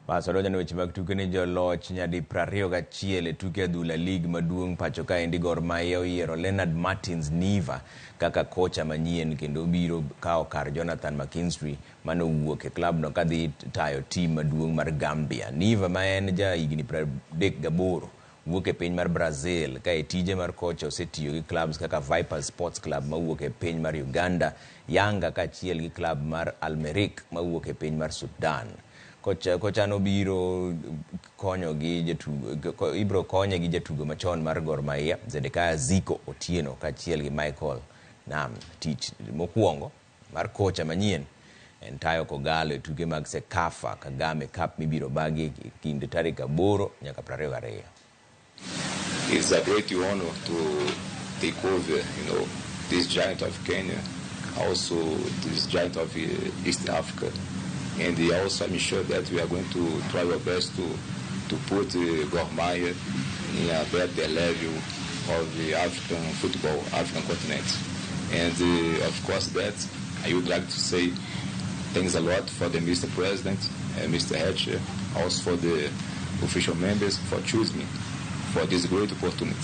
Bas wadonjo ne weche mag tuke ni joloch nyadi 21 e tuke adhula lig maduong' pacho kaendi Gor Mahia oyiero Leonard Martins Niva kaka kocha manyien kendo obiro kawo kar Jonathan McKinstry mane owuok e klabno kadhi tayo tim maduong' mar Gambia. Niva ma en ja higni 38 wuok e piny mar Brazil ka e tije mar kocha osetiyo gi clubs kaka Vipers Sports Club mawuok e piny mar Uganda, Yanga kaachiel gi club mar Al-Merrikh mawuok e piny mar Sudan. Kocha no biro konyo gi jatugo ibro konye gi jatugo machon mar Gor Mahia Zedekiah Zico Otieno kaachiel gi Michael Nam. Tich mokwongo mar kocha manyien en tayo Kogalo e tuke mag CECAFA Kagame Cup mibiro bagi e kind tarik 8 nyaka 22. It's a great honor to take over this giant of Kenya, also this giant of East Africa. And also I'm sure that we are going to try our best to put Gor Mahia in a better level of the African football, African continent. And of course that I would like to say thanks a lot for the Mr. President, Mr. Heche, also for the official members for choosing me for this great opportunity.